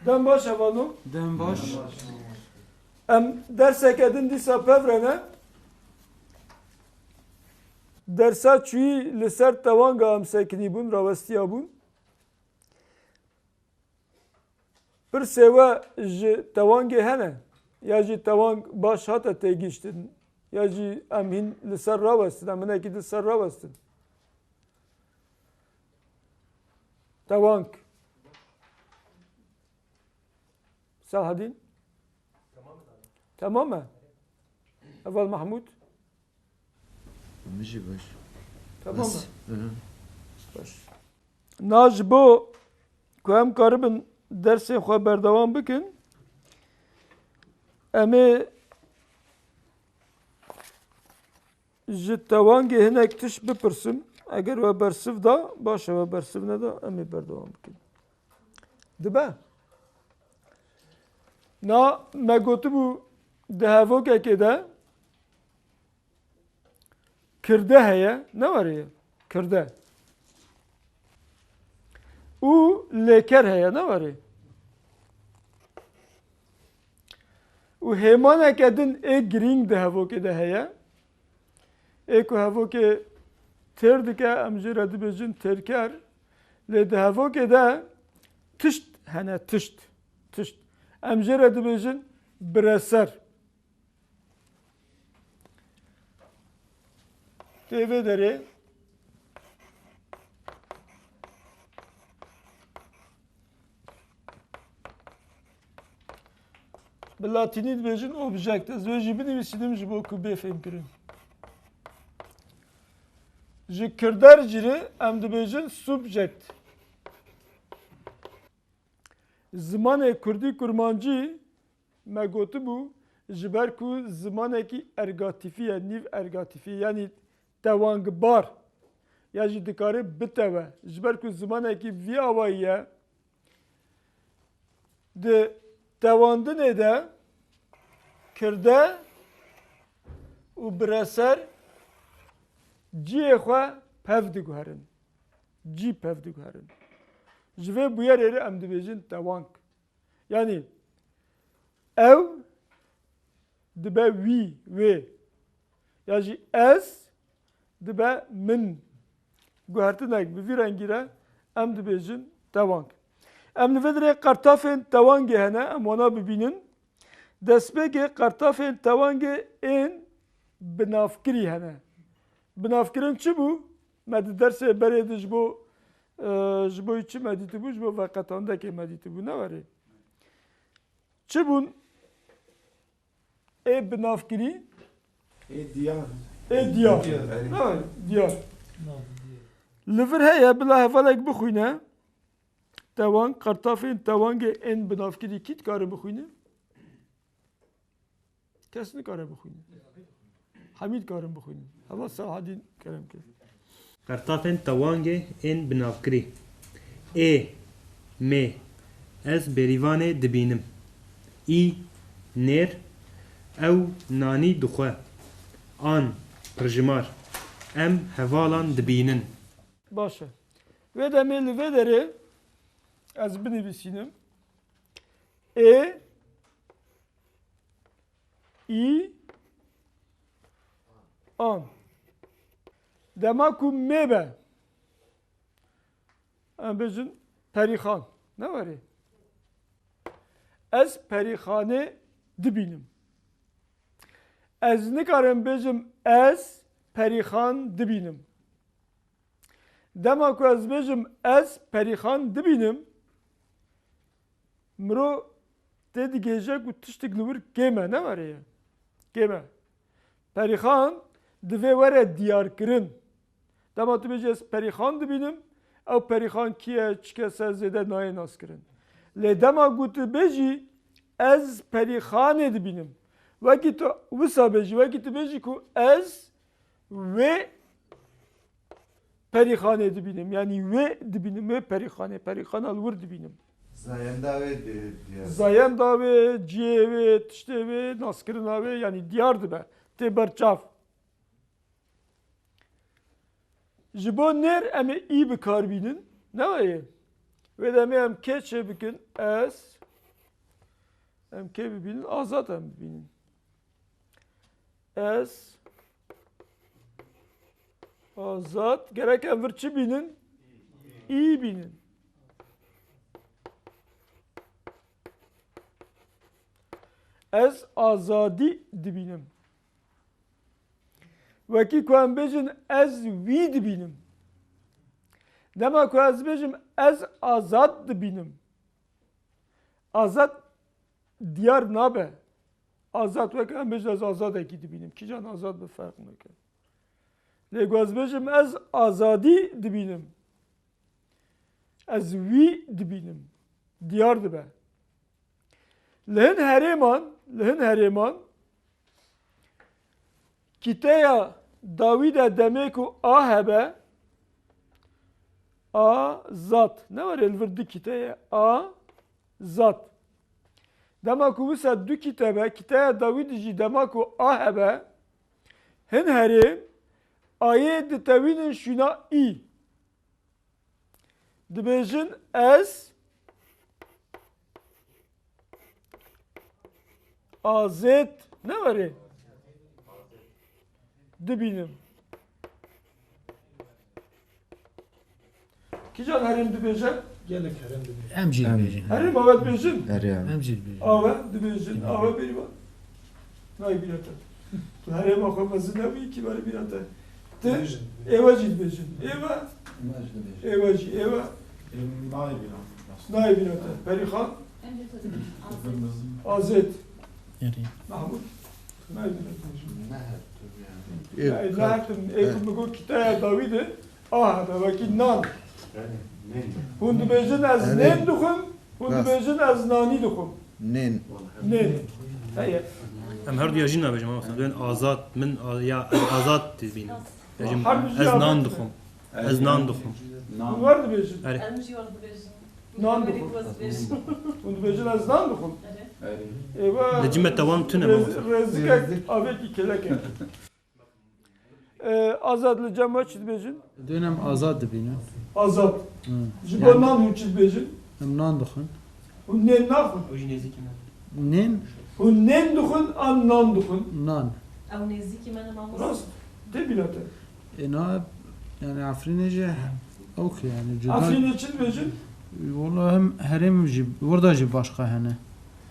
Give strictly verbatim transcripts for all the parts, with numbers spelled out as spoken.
Dem baş, hevano. Dem baş. Em derseke din dîsa pev re ne. Dersa çûyî li ser tewanga em sekinî bûn, rawestiya bûn. Pirsê we ji tewangê hene? Ya jî tewang baş hate têgihiştin? Ya jî em hîn li ser rawestin, em hinekî li ser rawestin? Tewang. Selahedîn? Tamam e? Heval Mahmûd? Min jî baş. Tamam e? Bes. Hı hı. Baş. Na ji bo ku em karibin dersê xwe berdewam bikin, em ê ji tewangê hinek tişt bipirsin. Eger we bersiv da, baş e, we bersiv neda, em ê berdewam bikin. Dibe? Na me gotibû di hevokekê de kirde heye, ne were ye? Kirde. Û lêker heye, ne were? Û hêmaneke din ê girîng di hevokê de heye. Ê ku hevokê têr dike, em jê re dibêjin têrker. Lê di hevokê de tişt hene, tişt, tişt. Em jê re dibêjin bireser. Tê vê derê bi latînî dibêjin object. Ez wê jî binivîsînim ji bo ku bê fêmkirin. Ji kirder cîrî em dibêjin subject. Zimanê kurdî kurmancî me gotibû, ji ber ku zimanekî ergatîfî ye, nîv ergatîfî, yanî tewangbar, ya jî dikare bitewe. Ji ber ku zimanekî vî awayî ye, di tewandinê de kirde û bireser cihê xwe pev diguherin. Cî pev diguherin. Ji vê bûyerê re em dibêjin tewang. Yanî ew dibe wî, wê. Ya jî ez dibe min. Guhertinek bi vî rengî re em dibêjin tewang. Em li vê derê qertafên tewangê hene, em wana bibînin. Destpêkê qertafên tewangê ên binavkirî hene. Binavkirin çi bû? Me di dersê berê de ji bo, e, ji bo çi me dîtibû? Ji bo veqetandekê me dîtibû, ne werê? Çi bûn? Ê binavkirî? Ê diyar. Ê diyar. Diyar. Ne werê? Diyar. Li vir heye, bila hevalek bixwîne. Tewang, qertafên tewangê ên binavkirî kî dikare bixwîne? Kes nikare bixwîne. Hemî dikarin bixwînin. Heval Selahedîn kerem kir. Qertafên tewangê ên binavkirî. Ê, mê, ez bêrîvanê dibînim. Î, nêr, ew nanî dixwe. An, pirjimar, em hevalan dibînin. Baş e. Wê demê li vê derê ez binivîsînim. Ê, î, an. Dema ku mê be, em bêjin Perîxan. Ne werê? Ez Perîxanê dibînim. Ez nikarim bêjim ez Perîxan dibînim. Dema ku ez bêjim ez Perîxan dibînim, miro tê digihêje ku tiştek li wir kêm e, ne werê ye? Kêm e. Perîxan divê were diyarkirin. Dema tu bêjî ez Perîxan dibînim, ew Perîxan kî ye, çi kes e, zêde nayê naskirin. Lê dema ku tu bêjî ez Perîxanê dibînim, wekî tu wisa bêjî, wekî tu bêjî ku ez wê Perîxanê dibînim, yanî wê dibînim, wê Perîxanê, Perîxana li wir dibînim. Zayenda wê di-, diye. Zayenda wê, cihê wê, tiştê wê, naskirina wê, yanî diyar dibe, tê ber çav. Ji bo nêr em ê î bi kar bînin, ne weye? Wê demê em kê çê bikin, ez, Em kê bibînin? Azad em bibînin. Ez Azad. Gerek em vir çi bînin? Î bînin. Ez azadî dibînim. Wekî ku em bêjin, ez wî dibînim. Dema ku ez bêjim, ez azad dibînim. Azad diyar nabe. Azad, weke em bêjin, ez azadekî dibînim. Kîjan azad bi ferq nake. Lê ku ez bêjim, ez azadî dibînim. Ez wî dibînim. Diyar dibe. Li hin herêman, li hin herêman kiteya dawî de demê ku a hebe, a zat. Ne were li vir du kite ye. A zat. Dema ku wisa du kite be, kiteya dawî de jî dema ku a hebe, hin herêm ayê ditewînin şûna î. Dibêjin, ez azêt ne were dibînim. Kîjan herêm dibêje? Gelek herêm dibêje. Em jî Em. dibêjin. Herêma we dibêjin? Herê em. Em jî dibêjin. A we dibêjin. A we bêrî we. Nayê bîra te. Tu herêma xwe mezin nebûyî, kî berî bîra te. Ti Dibêjin. Ê we jî dibêjin. Ê we, Em jî dibêjin. Ê we jî, ê we. Em nayê bîra. Nayê bîra te. Perîxan. Em jî dibêjin. Azêt. Azêt. Herê. Mahmut. Nayê bîra te. Ne her tu yani. Ê, Ya, ê, ka- ne her tu, ê, ê. ku min got kiteya dawî de, a hebe, wekî nan. Hûn dibêjin, ez Erê. nên dixwim, hûn Rast. dibêjin, ez nanî dixwim. Nên. Nên. Heye. Em her duya jî nabêjin, mamosta. Dibên azad, min a-, ya, ez azad dibînim. Dibêjim, Her du jî ez nan abêjin. dixwim. Ez nan dixwim. Hûn wer dibêjin. Erê. Em jî wer dibêjin. Nan Em dixwim. jî wer dibêjin. Hûn dibêjin, ez nan dixwim. Erê. Erê. Êva Li cime tewam tune, rêz-, mamosta. rêzikek avêkî kelek e. Ee, Azad, li cem we çi dibêjin? Dibên em azad dibînin. Azad. Hı. Ji bo Yani nan hûn çi dibêjin? Em nan dixwin. Hûn nên naxwin? O jî nêzîkî me. Nên? Hûn nên dixwin an nan dixwin? Nan. Ew nêzîkî me ne, mamoste. Rast. Tê bîra te. Ê, na, yani Efrînê jî ew ki yani cuda. Efrînê çi dibêjin? Wala hem herêm jî, orada jî başka hene.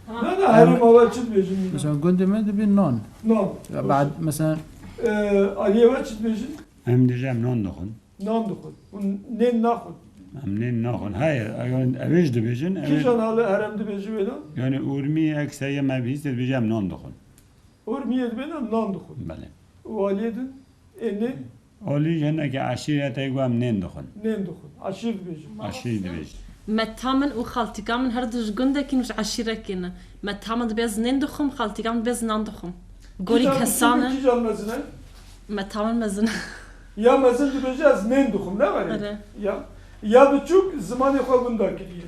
Na, na, herêma we çi dibêjin? Mesela gundê me dibê nan. Nan. Ya Baş. bad mesela Ee, aliyê we çi dibêjin? Em dibêjin em nan dixwin. Nan dixwin. Hûn nên naxwin. Em nên naxwin. Hayır, ew, ew jî dibêjin, ew Kîjan hale herem dibêjin wêna? Yani Urmî ekseriye me bihîst dibêjin em nan dixwin. Urmiyê dibêjin em nan dixwin. Belê. Û aliyê din? Ê nên? Olî hinekî eşîretê ku em nên dixwin. Nên dixwin. Eşîr dibêjin. Eşîr dibêjin. Meta min û xaltîka min her du ji gundekî ne, ji eşîrekî ne. Meta min dibê ez nên dixwim, xaltîka min dibê ez nan dixwim. Gorî Kîjan kesan biçûk e, e. Kîjan mezin e? Meta min mezin e. Ya mezin dibêje ez nên dixwim, ne were? Erê. Ya. Ya biçûk zimanê xwe winda kiriye.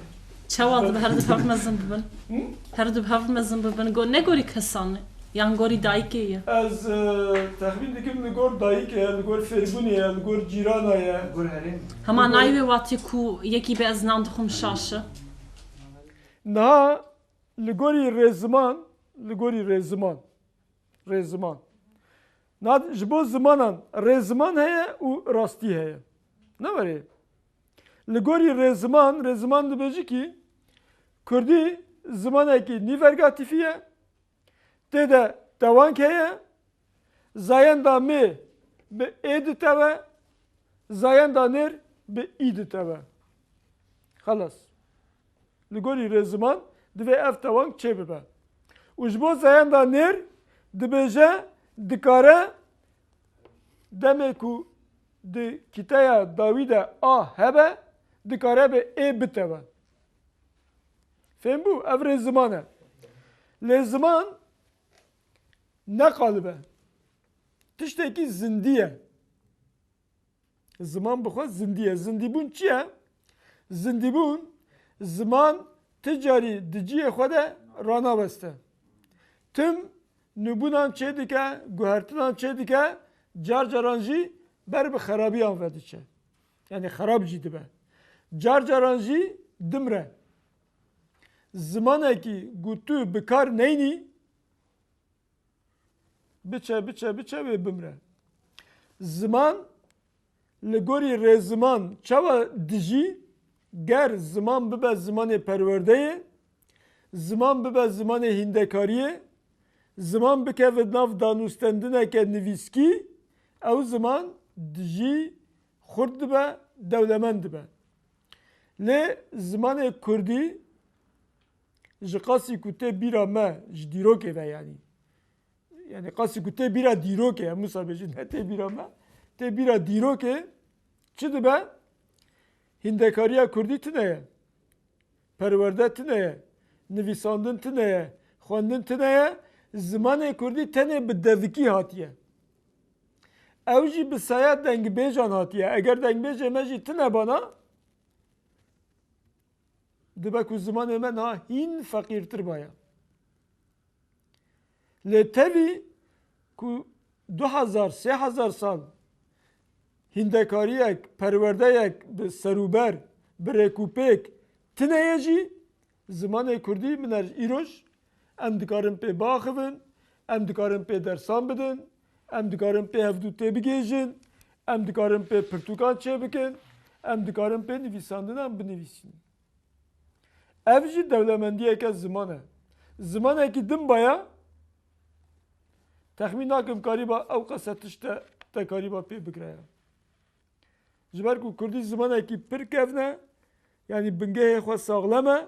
Çawa dibe her du hev mezin bibin? Hı? Her du hev mezin bibin. Go-, ne gorî kesan e? Yan gorî dayikê ye? Ez, e, texmîn dikim li gor dayikê ye, li gor fêrbûnê ye, li gor cîrana ye. Li gor herêmê. Hema Li gor nayê wê watî ku yekî bê ez nan dixwim şaş e. Niha li gorî rêziman, li gorî rêziman. Rêziman. Na, ji bo zimanan rêziman heye û rastî heye. Ne were? Li gorî rêziman, rêziman dibêjî kî kurdî zimanekî nîvergatîfî ye, tê de tewang heye, zayenda mê bi ê ditewe, zayenda nêr bi î ditewe. Xelas. Li gorî rêziman divê ev tewang çêbibe. Û ji bo zayenda nêr dibêje dikare demê ku di kiteya dawî de a hebe, dikare bi ê bitewe. Fêm bû? Ev rêziman e. Lê ziman ne qalib e. Tiştekî zindî ye. Ziman bi xwe zindî ye. Zindîbûn çi ye? Zindîbûn, ziman ti carî di cihê xwe de ranaweste. Tim nûbûnan çêdike, guhertinan çêdike, car caran jî ber bi xerabiyan ve diçe. Yani xerab jî dibe. Car caran jî dimre. Zimanekî ku tu bi kar neynî, biçe, biçe, biçe wê bimre. Ziman, li gorî rêziman çawa dijî? Ger ziman bibe zimanê perwerdeyê, ziman bibe zimanê hîndekariyê, ziman bikeve nav danûstendineke nivîskî, ew ziman dijî xurt dibe, dewlemend dibe. Lê zimanê kurdî ji qasî ku tê bîra me, ji dîrokê ve yanî. Yanî qasî ku tê bîra dîrokê, em wisa bêjin, ne tê bîra me, tê bîra dîrokê çi dibe? Hîndekariya kurdî tune ye. Perwerde tune ye. Nivîsandin tune ye. Xwendin tune ye. Zimanê kurdî tenê bi devikî hatiye. Ew jî bi saya dengbêjan hatiye. Eger dengbêjê me jî tune bana, dibe ku zimanê me niha hîn feqîrtir baya. Lê tevî ku du hezar, sê hezar sal hîndekariyek, perwerdeyek bi serûber, bi rêkûpêk tine ye jî, zimanê kurdî min er îroj em dikarin pê biaxivin, em dikarin pê dersan bidin, em dikarin pê hevdû têbigihêjin, em dikarin pê pirtûkan çêbikin, em dikarin pê nivîsandinan binivîsînin. Ev jî dewlemendiyeke ziman e. Zimanekî din baya, texmîn nakim karîba ew qese tişt te, te karîba pê bigreya. Ji ber ku kurdî zimanekî pir kevn e, yanî bingehê xwe saxlem e,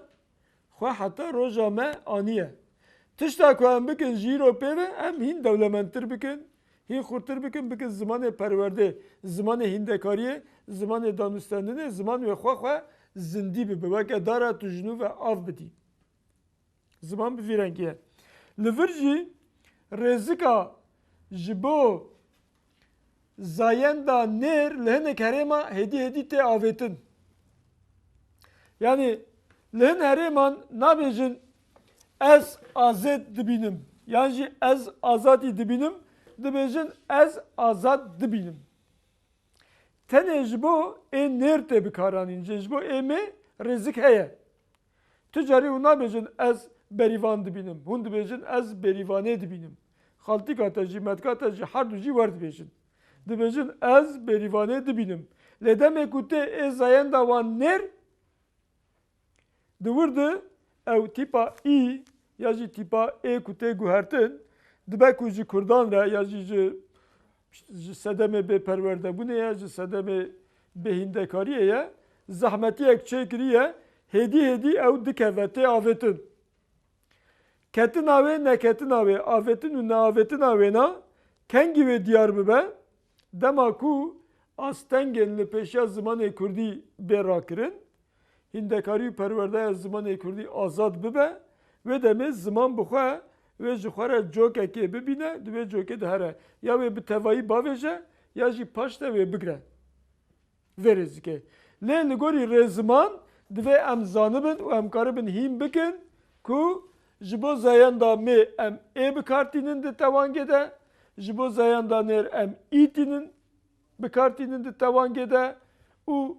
xwe heta roja me aniye. Tişta ku em bikin ji îro pê ve, em hîn dewlemendtir bikin, hîn xurtir bikin, bikin zimanê perwerdê, zimanê hîndekariyê, zimanê danûstendinê, ziman wê xwe xwe zindî bibe. Weke dara tu ji nû ve av bidî. Ziman bi vî rengî ye. Li vir jî rêzika ji bo zayenda nêr li hinek herêma hêdî hêdî tê avêtin. Yanî li hin herêman nabêjin ez azêd dibînim, yan jî ez azadî dibînim, dibêjin ez azad dibînim. Tenê ji bo ê nêr tê bikaranîn, jê ji bo ê mê rêzik heye. Tu carî hûn nabêjin ez berîvan dibînim. Hûn dibêjin ez berîvanê dibînim. Xaltîka te jî, metka te jî, her du jî wer dibêjin. Dibêjin ez berîvanê dibînim. Lê demê ku tê ê zayenda wan nêr, di wir de ew tîpa î ya jî tîpa ê ku tê guhertin, dibe ku ji kurdan re ya jî ji ji sedemê bêperwerdebûnê ye, ji sedemê bêhîndekariyê ye, zehmetiyek çêkiriye, hêdî hêdî ew dikeve, tê avêtin. Ketina wê, neketina wê, avêtin û neavêtina wêna kengî wê diyar bibe, dema ku astengên li pêşiya zimanê kurdî bê rakirin, hîndekarî û perwerdeya zimanê kurdî azad bibe, wê demê ziman bi xwe wê ji xwe re cokekê bibîne, di wê cokê de here. Ya wê bi tevayî bavêje, ya jî paşde wê bigre. Vê rêzikê. Lê li gorî rêziman divê em zanibin û em karibin hîn bikin ku ji bo zayenda mê em ê bi kar tînin di tewangê de, ji bo zayenda nêr em î tînin, bi kar tînin di tewangê de û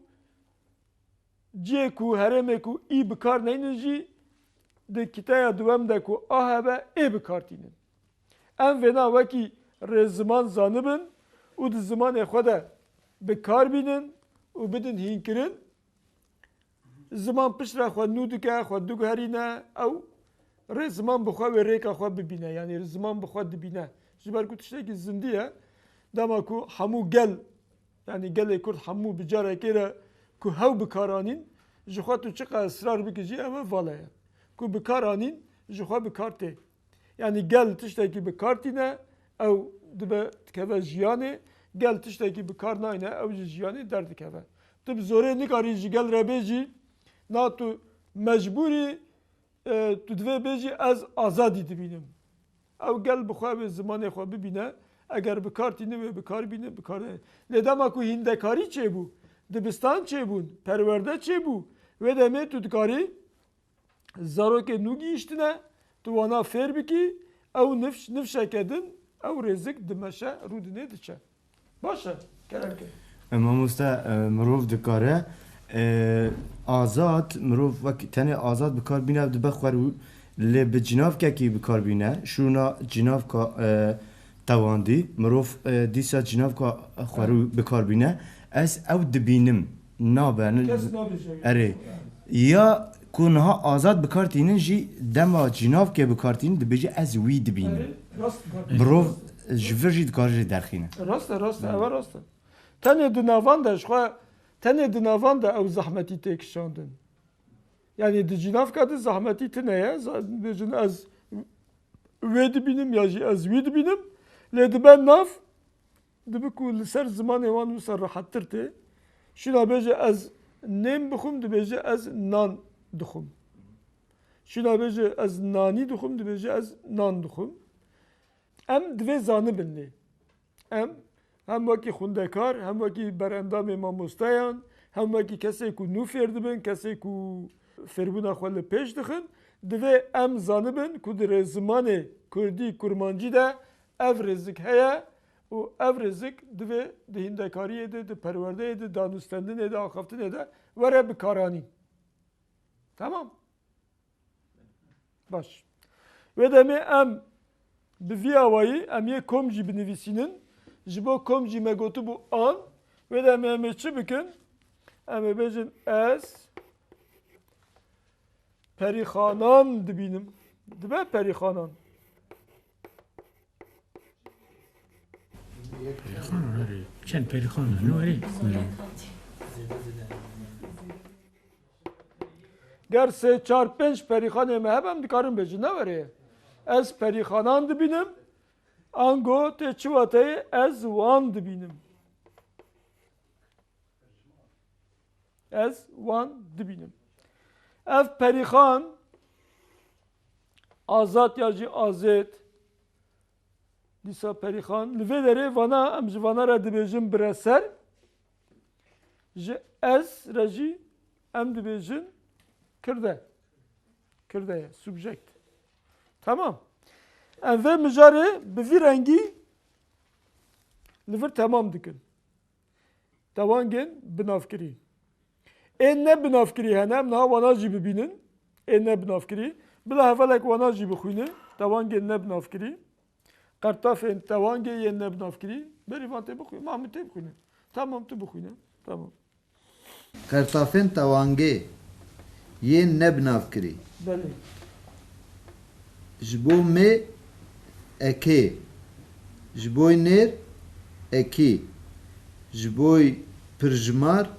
cihê ku herêmê ku î bi kar neynin jî di kiteya duwem de ku a hebe ê bi kar tînin. Em vêna wekî rêziman zanibin û di zimanê xwe de bi kar bînin û bidin hînkirin. Ziman piştre xwe nû dike, xwe diguherîne, ew rê ziman bi xwe wê rêka xwe bibîne, yanî ziman bi xwe dibîne. Ji ber ku tiştekî zindî ye, dema ku hemû gel, yanî gelê Kurd hemû bi carekê re ku hew bi kar anîn, ji xwe tu çiqas israr bikî jî ew vala ye. Ku bi kar anîn, ji xwe bi kar tê. Yanî gel tiştekî bi kar tîne, ew dibe dikeve jiyanê, gel tiştekî bi kar nayne, ew ji jiyanê derdikeve. Tu bi zorê nikarî ji gel re bêjî, na tu mecbûrî, e, tu divê bêjî ez azadî dibînim. Ew gel bi xwe wê zimanê xwe bibîne, eger bi kar tîne wê bi kar bîne, bi kar ne. Lê dema ku hîndekarî çêbû, dibistan çêbûn, perwerde çêbû, wê demê tu dikarî zarokê nû gihîştine, tu wana fêr bikî, ew nifş, nifşeke din, ew rêzik dimeşe, rûdinê diçe. Baş e, kerem ke. E, mamoste, e, mirov dikare, E, azad, mirov wek tenê azad bi kar bîne, ev dibe xwerû, lê bi cinavkekî bi kar bîne, şûna cinavka, e, tewandî, mirov, e, dîsa cinavka xwerû bi kar bîne. Ez ew dibînim, nabe, ne-, Kes nabêje. Erê. Ya ku niha azad bi kar tînin jî dema cinavkê bi kar tînin dibêje ez wî dibînim. Erê, rast, rast. Mirov ji vir jî dikare jê derxîne. Rast e, rast e, ev rast e. Tenê di navan de, ji xwe tenê di navan de ew zehmetî tê kişandin. Yanî di cînavka de zehmetî tune ye. Za-, dibêjin ez wê dibînim ya jî ez wî dibînim. Lê dibe nav, dibe ku li ser zimanê wan wisa rehettir tê. Şîna bêje ez nêm bixwim, dibêje ez nan dixwim. Şîna bêje ez nanî dixwim, dibêje ez nan dixwim. Em divê zanibin lê. Em hem wekî xwendekar, hem wekî berendamê mamosteyan, hem wekî kesê ku nû fêr dibin, kesê ku fêrbûna xwe li pêş dixin, divê em zanibin ku di rêzimanê kurdî, kurmancî de ev rêzik heye û ev rêzik divê di hîndekariyê de, di perwerdeyê de, danûstendinê de, axaftinê de were bikaranîn. Tamam. Baş. Wê demê em bi vî awayî em yê kom jî binivîsînin. Ji bo kom jî me gotibû an. Wê demê em ê çi bikin? Em ê bêjin ez perîxanan dibînim. Dibe perîxanan. Perîxan, erê. Çend perîxan hene, erê. Ger sê, çar, pênc perîxanê me hebe, em dikarin bêjin, ne were? Ez perîxanan dibînim. Ango tê çi wateyê? Ez wan dibînim. Ez wan dibînim. Ev perîxan, azad ya jî azêt, dîsa perîxan, li vê derê vana, em ji vana re dibêjin bireser, ji ez re jî em dibêjin kirde. Kirde ye, subjekt. Tamam. Em vê mijarê bi vî rengî li vir temam dikin. Tewangên binavkirî. Ên ne binavkirî hene, em niha wana jî bibînin. Ên ne binavkirî. Bila hevalek wana jî bixwîne. Tewangên ne binavkirî. Qertafên tewangê yên ne binavkirî. Berî van tê bixwîne. Mahmûd tê bixwîne. Tamam, tu bixwîne. Tamam. Qertafên tewangê yên ne binavkirî. Belê. Ji bo mê, ekê. Ji boy nêr, ekî. Ji boy pirjimar,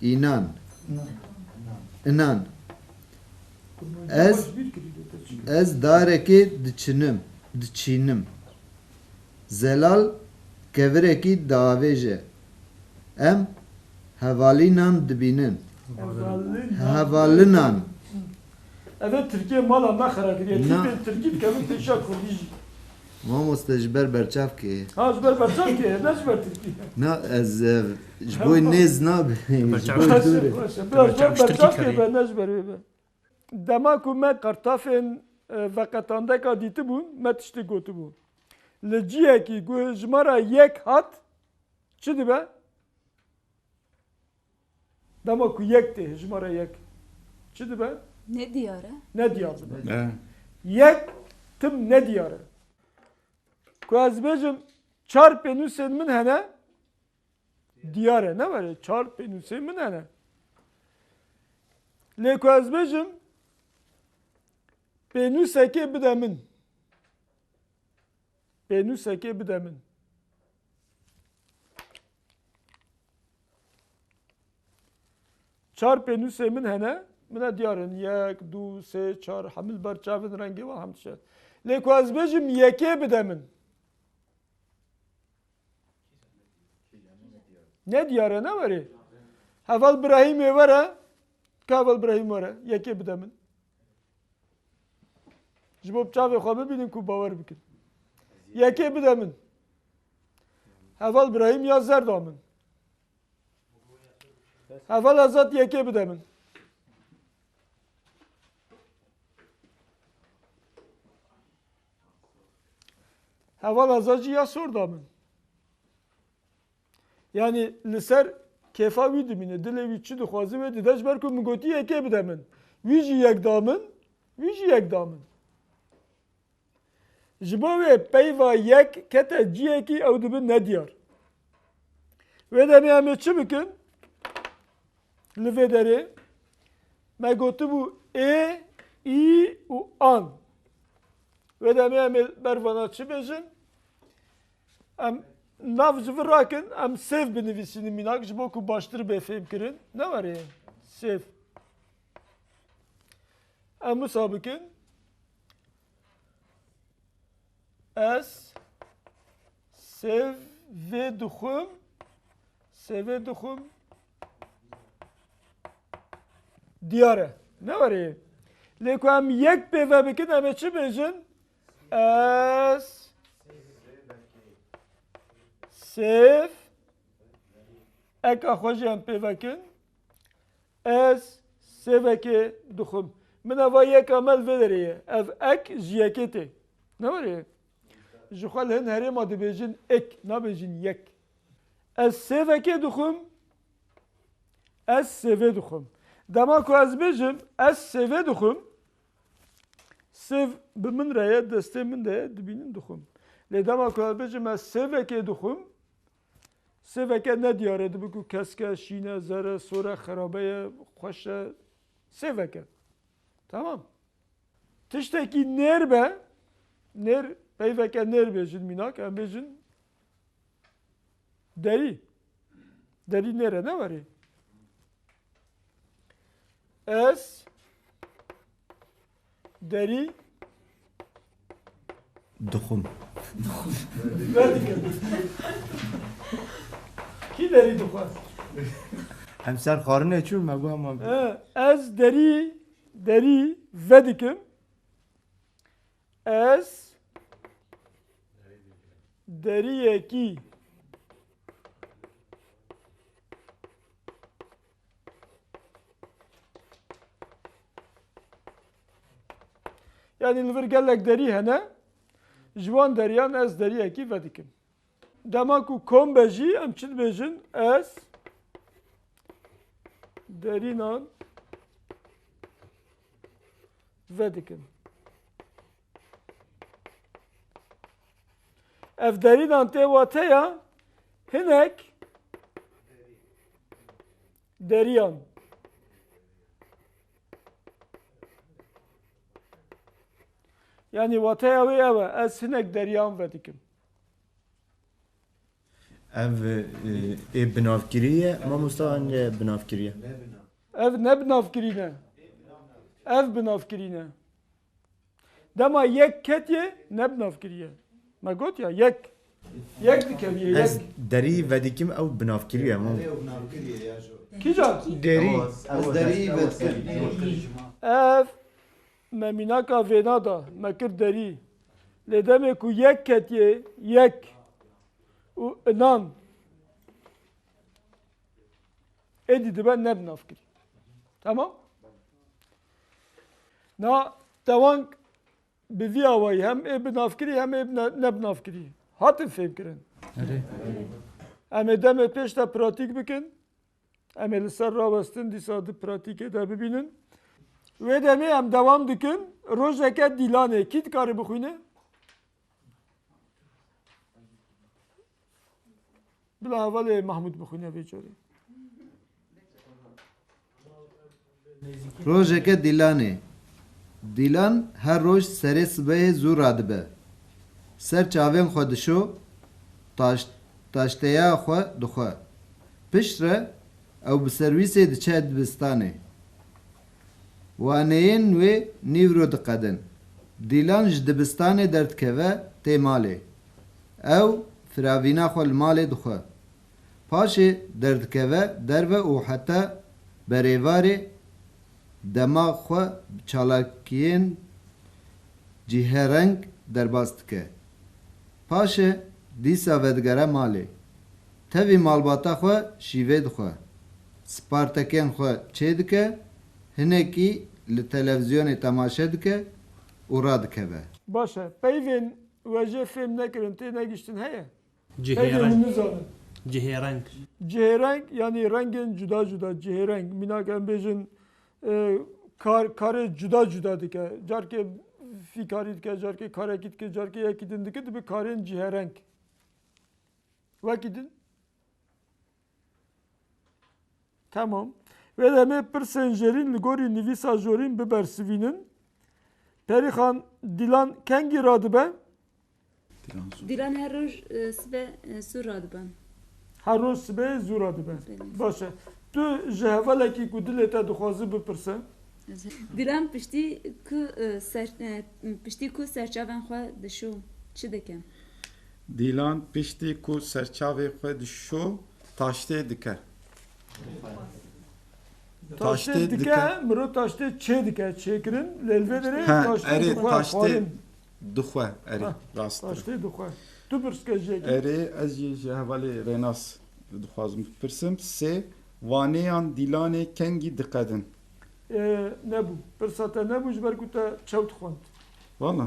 înan. Inan. Ez, ez darekê diçinim, diçînim. Zelal kevirekî diavêje. Em hevalînan dibînin. Hevalînan. Hevalînan. Ev ê tirkiyê mala me xera kiriye. Na. Tîpên tirkî dikevin pêşiya kurdî jî. Mamoste ji ber berçavkê. Ha, ji ber berçavkê, ne ji ber tirkî. Na, ez, e, ji bo nêz nabim, ji bo dûr e. Baş e, baş e. Biraz ji ber berçavkê be, ne ji ber wê be. Dema ku me qertafên, e, veqetandeka dîtibûn, me tiştê gotibû. Li cihekî ku hijmara yek hat, çi dibe? Dema ku yek tê, hijmara yek çi dibe? Ne diyar e. Ne diyar dibe. E. Yek tim ne diyar e. Ku ez bêjim çar pênûsên min hene, diyar e, ne were? Çar pênûsên min hene. Lê ku ez bêjim, pênûsekê bide min. Pênûsekê bide min. Çar pênûsê min hene, min e diyar in. Yek, du, sê, çar, hemî li ber çavin rengê wan hem dişe. Lê ku ez bêjim yekê bide min. Ne diyar e, ne were? Heval Birahîmê were, ka heval Birahîm were, yekê bide min. Ji bo bi çavê xwe bibînin ku bawer bikin. Yekê bide min. Heval Birahîm ya zer da min. Heval Azad yekê bide min. Heval Azad jî ya sor da min. Yanî li ser kêfa wî dimîne, dilê wî çi dixwaze wê dide, ji ber ku min gotî yekê bide min. Wî jî yek da min, wî jî yek da min. Ji bo wê peyva yek kete ciyekî ew dibe nediyar. Wê demê em ê çi bikin? Li vê derê me gotibû ê, î û an. Wê demê em ê ber vana çi bêjin? Em nav ji vir rakin, em sêv binivîsînin mînak, ji bo ku baştir bê fêhmkirin. Ne were sêv. Em wisa bikin. Ez sêvê dixwim. Sêvê dixwim. Diyar e. Ne were? Lê ku em yek pê ve bikin, em ê çi bêjin? Ez sêv eka xwe jî em pê vekin. Ez sêvekê dixwim. Min eva yeka me li vê derê ye. Ev ek ji yekê tê. Ne were? Ji xwe li hin herêma dibêjin ek, nabêjin yek. Ez sêvekê dixwim. Ez sêvê dixwim. Dema ku ez bêjim, ez sêvê dixwim, sêv bi min re ye, destê min de ye, dibînin dixwim. Lê dema ku ez bêjim, ez sêvekê dixwim, sêveke nediyar e, dibe ku kesk e, şîn e, zer e, sor e, xerabe ye, xweş e, sêveke. Tamam. Tiştekî nêr be, nêr, peyveke nêr bêjin mînak, em bêjin derî. Derî nêr e, ne were? Ez derî Dixwim. Kî derî dixwe? Em ser xwarinê çûn, me got hema. He, ez derî, derî vedikim. Ez deriyekî Yanî li vir gelek derî hene. Ji wan deriyan ez deriyekî vedikim. Dema ku kom be jî em çi dibêjin? Ez derînan vedikim. Ev derînan tê wateya hinek deriyan. Yanî wateya wê ew e, ez hinek deriyan vedikim. Ev, e, ê binavkirî ye, mamosta, an ye binavkirî ye? Ev ne binavkirî ne. Ev binavkirî ne. Dema yek ketiye, ne binavkirî ye. Me got ya, yek. Yek dikevî, yek. Ez derî vedikim, ew binavkirî ye, mam. Kîjan? Derî. Ez derî vedikim. Ev me mînaka vêna da, me kir derî. Lê demê ku yek ketiye, yek û inan, êdî dibe nebinavkirî. Tamam? Na tewang bi vî awayî hem ê binavkirî hem ê ne-, nebinavkirî. Hatin fêmkirin. Erê. Em ê demê pêş de pratîk bikin. Em ê li ser rawestin dîsa di pratîkê de bibînin. Wê demê em dewam dikin. Rojeke dîlanê. Kî dikare bixwîne? Bila hevalê Mahmûd bixwîne vê carê. Rojeke dîlanê. Dîlan her roj serê sibehê zû radibe. Ser çavên xwe dişo, taş-, taşteya xwe dixwe. Piştre ew bi serwîsê diçe dibistanê. Waneyên wê nîvro diqedin. Dîlan ji dibistanê derdikeve tê malê. Ew firavîna xwe li malê dixwe. Paşê derdikeve derve û heta berêvarê dema xwe bi çalakiyên cîhereng derbas dike. Paşê dîsa vedigere malê. Tevî malbata xwe şîvê dixwe. Spartekên xwe çêdike, hinekî li televîzyonê temaşe dike û radikeve. Baş e. Peyvên we jê fêm nekirin, tê negihiştin heye? Peyvên hûn nizanin. Cihêreng. Cihêreng, yanî rengên cuda cuda, cihêreng. Mînak em bêjin, e, kar, karê cuda cuda dike. Carkê fîkarî dike, carkê karekî dike, carkê yekî din dike, dibe karên cihêreng. Wekî din. Tamam. Wê demê pirsên jêrîn li gorî nivîsa jorîn bibersivînin. Perîxan, Dîlan kengî radibe? Dîlan zû. Dîlan her roj, e, sibe, e, zû radibe. Her roj sibe zû radibe. Belê. Baş e. Tu ji hevalekî ku dilê te dixwazi bipirse? Dîlan piştî ku, e, ser, e, piştî ku serçavên xwe dişo, çi dike? Dîlan piştî ku serçavê xwe dişo, taştê dike. Taştê Taştê dike, dike. Miro taştê çê dike, çêkirin, lê li vê derê Ha, taştê erê, dixwe, taştê xwarin. dixwe, erê, Ha, rast e. Taştê dixwe. Tu pirs ke jê. Erê, ez jî ji hevalê Rênas dixwazim bipirsim. Sê, wanêyan Dîlanê kengî diqedin? E, nebû. Pirsa te nebû, ji ber ku te çewt xwend. Valla.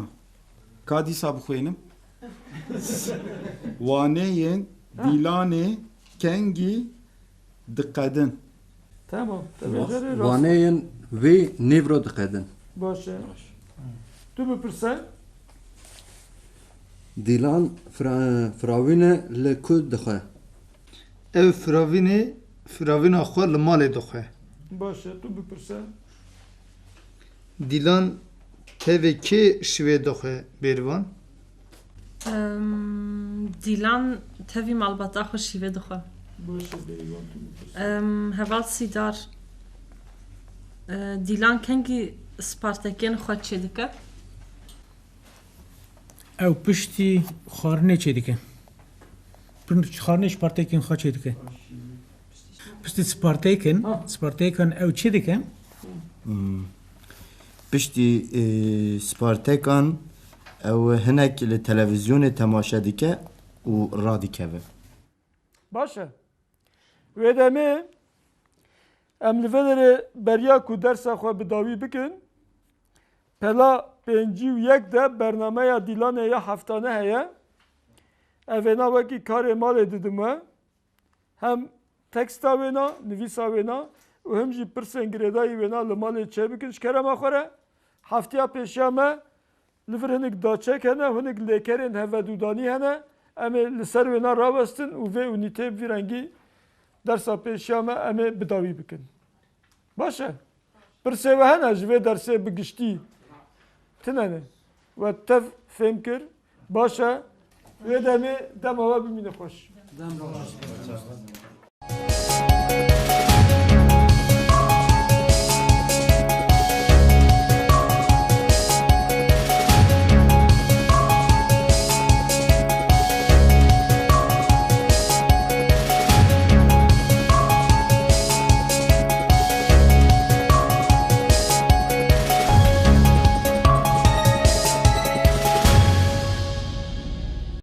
Ka dîsa bixwînim. Waneyên Ha. Dîlanê kengî diqedin? Tamam. Te Rast. bêjere rast. Waneyên wê nêvro diqedin. Baş e. Tu bipirse. Dîlan fra-, firavîne li ku dixwe? Ew firavînê, firavîna xwe li malê dixwe. Baş e, tu bipirse. Dîlan tevî kê şivê dixwe, Bêrvan? Em, Dîlan tevî malbata xwe şivê dixwe. Baş e, Bêrvan, tu bipirse. Em, heval Sîdar, e, Dîlan kengî spartekên xwe çêdike? Ew piştî xwarinê çêdike. Pir-, xwarinê ji partekên xwe çêdike. Piştî Spartêkin, Ha. Spartêkan ew çi dike? Hmm. Piştî, e, Spartêkan ew hinek li televîzyonê temaşe dike û radikeve. Baş e. Wê demê em li vê derê beriya ku dersa xwe bi dawî bikin. Pela pêncî û yek de bernameya Dîlanê ya heftane heye. Evêna wekî karê malê didim we. Hem teksta wêna, nivîsa wêna û hem jî pirsên girêdayî wêna li malê çêbikin ji kerema xwe re. Heftiya pêşiya me li vir hinik daçek hene, hinik lêkerên hevedûdanî hene. Em ê li ser wêna rawestin û vê unîtê bi vî rengî dersa pêşiya me em ê bi dawî bikin. Baş e? Pirsê we hene ji vê dersê bi giştî? Tine ne. We tev fêm kir. Baş e. Wê demê dema we bimîne xweş. Dem baş.